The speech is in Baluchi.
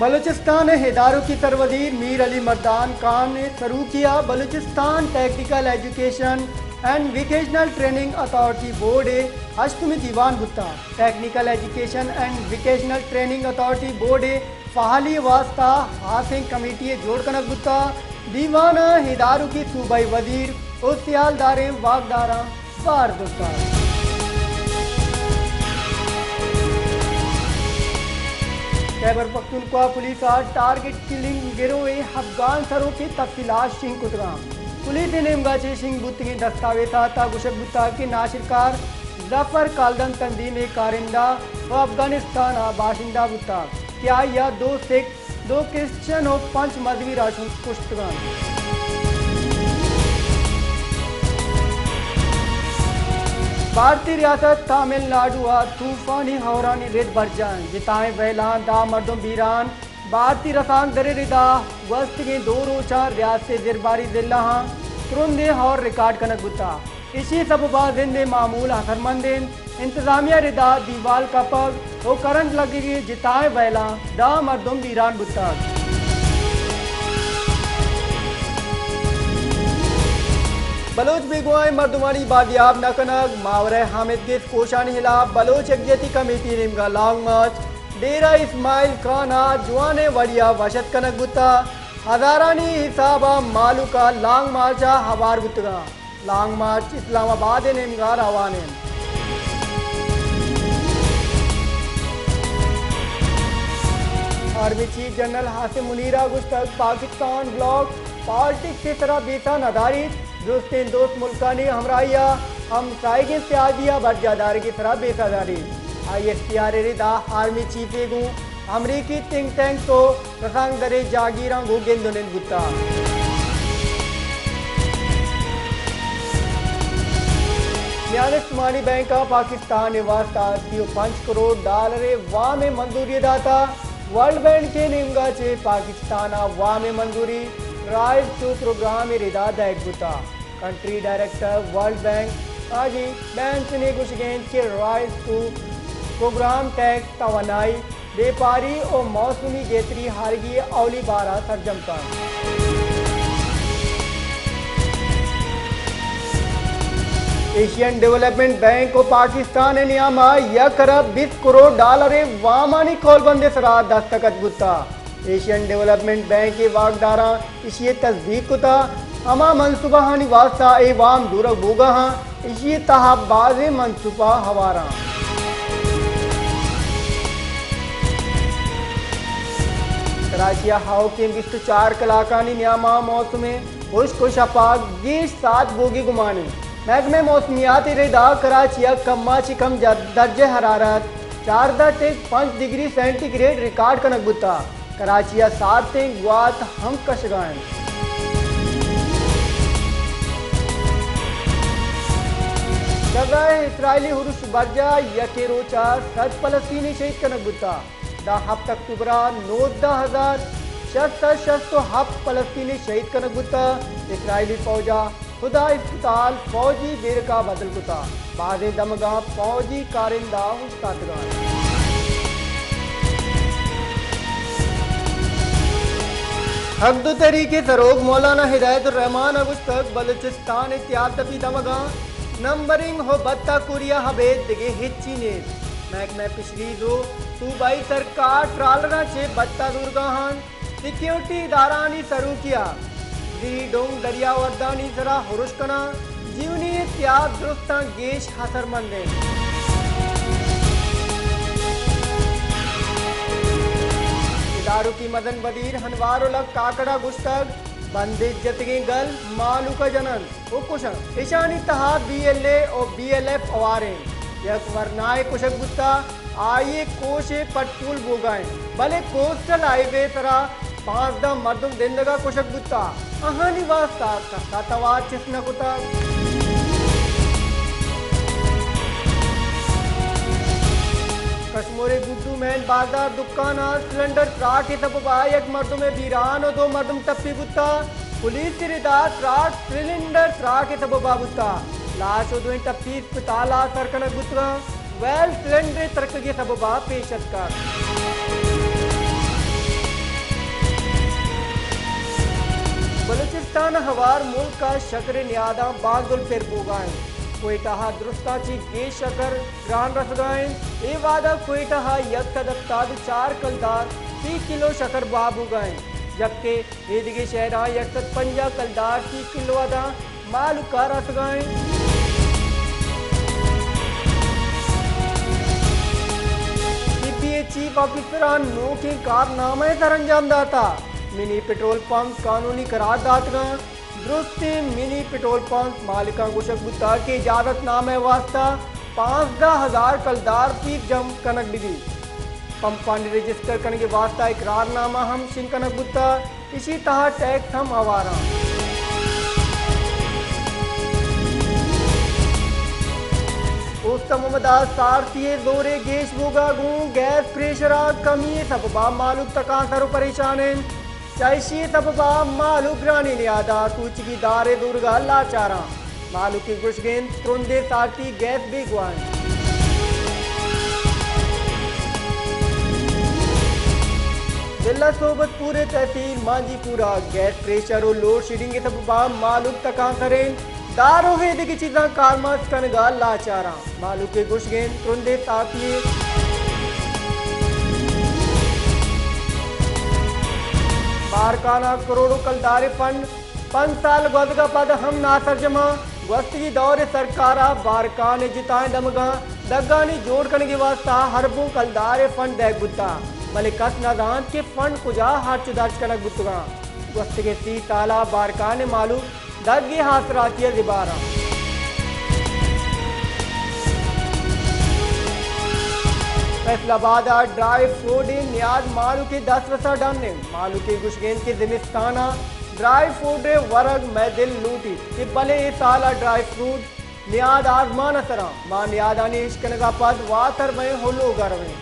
بلوچستان ءِ ادارکی سروزیر میر علی مردان خان ءِ سروکی ءَ Balochistan technical education and vocational training authority board ءِ ہشتمی دیوان بوتگ۔ Technical education and vocational training authority board ءِ فعالی ءِ واستہ ہاسیں کمیٹی ءِ جوڑ کنگ بوتگ۔ دیوان ءَ ادارکی صوبائی وزیر ءُ سیالداریں واکداراں بار زرتگ۔ خیبر پختونخوا پولیس ءَ ٹارگٹ کلنگ گروہ ءِ افغان سروک ءِ تفصیلات شنگ کتگ اَنت۔ پولیس ءِ نیمگ ءَ چہ شنگ بوتگیں دستاویز ءِ تہا گوشگ بوتگ کہ ناشرکار ظفر کالدن تنظیم ءِ کارندہ ءُ افغانستان ءِ باشندہ بوتگ کہ آئی ءَ دو سکھ، دو کرسچن ءُ پنچ مذہبی راہشون کشتگ اَنت۔ بھارتی ریاست تامل ناڈو ءَ طوفانی ہورانی رد برجاہ اِنت، جتائیں ویلاں دہ مردم بیران۔ بھارتی رسانکدر ءِ ردا گوستگیں دو روچاں ریاست ءِ زرباری ضلعاں ترندیں ہور ریکارڈ کنگ بوتگ۔ ایشی ءِ سبب ءَ زند ءِ معمول اثرمند اِنت۔ انتظامیہ ءِ ردا دیوال کپگ ءُ کرنٹ لگگی جتائیں ویلاں دہ مردم بیران بوتگ۔ بلوچ بیگواہیں مردمانی بازیاب نہ کنگ، ماورءِ حامد گس کوشانی ہلاپ بلوچ یکجہتی کمیٹی ءِ نیمگ ءَ لانگ مارچ۔ ڈیرہ اسماعیل خان ءَ جوانیں وڑے ءَ وش اتک کنگ بوتگ۔ ہزارانی حساب ءَ مہلوک ءَ لانگ مارچ ءَ ہوار بوتگ اَنت۔ لانگ مارچ اسلام آباد ءِ نیمگ ءَ روان اِنت۔ آرمی چیف جنرل عاصم منیر ءَ گوشتگ، پاکستان بلاک پالیٹکس ءِ سرا بیسہ نہ داریت، درستیں دوست ملکانی ہمراہی ءَ ہمساہگیں سیادی ءَ برجاہ دارگ ءِ سرا بیسہ داریت۔ آئی ایس پی آر ءِ ردا آرمی چیف ءَ گوں امریکی تھنک ٹینکس ءُ رسانکدریں جاگیراں گوں گند ءُ نند بوتگ۔ میان استمانی بینک ءَ پاکستان ءِ واستہ سی ءُ پنچ کروڑ ڈالر ءِ وام ءِ منظوری داتگ۔ ورلڈ بینک ءِ نیمگ ءَ چہ پاکستان ءَ وام ءِ منظوری رائز ٹو پروگرام ءِ ردا دئیگ بوتگ۔ کنٹری ڈائریکٹر ورلڈ بینک حاجی بینسن ءِ گوشگ اِنت کہ رائز ٹو پروگرام ٹیک توانائی، بیپاری ءُ موسمی گہتری ہارگی ءِ اولی بار ءَ سرجم کنت۔ ایشین ڈیولپمنٹ بینک ءُ پاکستان ءِ نیام ءَ یک ارب بیست کروڑ ڈالر ءِ وامانی قولبند ءِ سرا دستخط بوتگ۔ ایشین ڈیولپمنٹ بینک ءِ واکداراں ایشی ءِ تصدیق کتگ۔ ہما منصوبہ آنی واستہ اے وام زورگ بوگ ءَ اَنت، ایشی ءِ تہا بازیں منصوبہ ہوار اَنت۔ کراچی ءَ ہاؤکیں بیست ءُ چار کلاکانی نیام ءَ موسم ءِ ہشک ءُ شپاک گیش سارد بوگ ءِ گمان اِنت۔ محکمہ موسمیات ءِ ردا کراچی ءَ کم ءَ چہ کم جد-، درجہ حرارت چاردہ ٹک پنچ ڈگری سینٹی گریڈ ریکارڈ کنگ بوتگ۔ کراچی ءَ سارتیں گوات ہم کشگ ءَ اِنت۔ غزہ ءَ اسرائیلی ارش برجاہ، یکیں روچ ءَ صد فلسطینی شہید کنگ بوتگ۔ داں ہپت اکتوبر ءَ نوزدہ ہزار شش سد شست ءُ ہپت فلسطینی شہید کنگ بوتگ۔ اسرائیلی فوج ءَ خدا اسپتال فوجی بیرک ءَ بدل کتگ۔ بازیں دمگاں فوجی کارندہ اوشتاتگ اَنت۔ حق دو تحریک ءِ سروک مولانا ہدایت الرحمان ءَ گوشتگ، بلوچستان ءِ تیاب تپی دمگاں نمبرنگ ءُ بھتہ کوری ءَ ابید دگہ ہچی نیست۔ محکمہ فشریز ءُ صوبائی سرکار ٹرالراں چہ بھتہ زورگ ءَ اَنت۔ سیکیورٹی ادارہانی سروکی ءَ زی ڈونگ دریا وردانی سرا ہرش کناں، جیونی ءِ تیاب درستاں گیش اثرمند اِنت۔ ادارکی مزن وزیر انوار الحق کاکڑ ءَ گوشتگ، بندش جتگیں گل مہلوک ءَ جن اَنت ءُ کش اَنت۔ اشانی تہا بی ایل اے ءُ بی ایل ایف ہوار اَنت۔ یک ورنائے کشگ بوتگ، آئی ءِ کوش ءِ پٹ پول بوگ ءَ اِنت، بلے کوسٹل ہائی وے ءِ سرا پانزدہ مردم زندگ ءَ کشگ بوتگ، آہانی واستہ کس ءَ توار چست نہ کتگ۔ کشمور ءِ گڈو مین بازار دکان ءَ سلنڈر تراک ءِ سبب ءَ یک مردم ءِ بیران ءُ دو مردم ٹپی بوتگ۔ پولیس ءِ ردا تراک سلنڈر تراک ءِ سبب ءَ بوتگ۔ لاش ءُ دوئیں ٹپی اسپتال ءَ سر کنگ بوتگ اَنت۔ ویل سلنڈر ءِ ترکگی سبب ءَ پیش اتکگ۔ بلوچستان ء ہوار ملک ء شکر ء نیاداں باندل پر بوگا انت۔ کوئٹہ ء درستاں چہ گیش شکر گران رسگا انت۔ اے وہد ء کوئٹہ ء یک سد ہپتاد ء چار کلدار فی کلو شکر بہا بوگا انت، جبکہ اے دگہ شہراں یک سد پنجاہ کلدار فی کلو ء داں مالک ء رسگا انت۔ سی پی اے چیف آفیسر ء نوکیں کارنامہ ء سرانجام داتا۔ منی پٹرول پمپ قانونی قرار داتگاں۔ درستیں منی پٹرول پمپ مالکاں گوشگ بوتا کہ اجازت نامہ ء واستہ پانزدہ ہزار کلدار فیس جم کنگ بہ بیت۔ پمپانی رجسٹر کنگ ء واستہ اقرار نامہ ہم شنگ کنگ بوتا۔ ایشی تہا ٹیکس ہم آواراں۔ اوست ء محمد آسارتی ء زورے گیش بوگا گوں گیس پریشر ء کمی ء سببا مالوک تکانسر و پریشان انت۔ چہ ایشی ء سببا مالوک گرانی نیادا سوچگی دار ء زورگا لاچاراں۔ مالوک ء گوشگ انت ترندیں سارتی گیس بیگواہ انت۔ ضلع صحبت پور ء تحصیل مانجی پورا گیس پریشر و لوڈ شیڈنگ ء سببا مالوک تکانسر انت۔ دار و ہے دگہ چیزاں کارمرز کنگا لاچاراں۔ مالوک ء گوشگ انت ترندیں سارتی ء بارکان ء کروڑوں کلدار ء فنڈ پنچ سال گوزگا پد ہم ناسرجماں۔ گوستگی دور ء سرکار ء بارکان ء جتائیں دمگاں دگانی جوڑ کنگ ء واستہ اربوں کلدار ء فنڈ دئیگ بوتاں، بلے کس نہ زانت کہ فنڈ کجا ہرچ و درچ کنگ بوتگاں۔ گوستگیں سی سال ء بارکان ء مالوک دگ ء آسراتی ء زباراں۔ فیصل آباد ء ڈرائی فروٹ ء نیاد مالوک ء دسترس ء ڈن انت۔ مالوک ء گوشگ انت کہ زمستان ء ڈرائی فروٹ ء ورگ مئے دل لوٹیت کہ بلے اے سال ء ڈرائی فروٹ نیاد آزمان ء سرا، ما نیادانی اشکنگ ء پد واتر بئیں ہلوگ ء رویں۔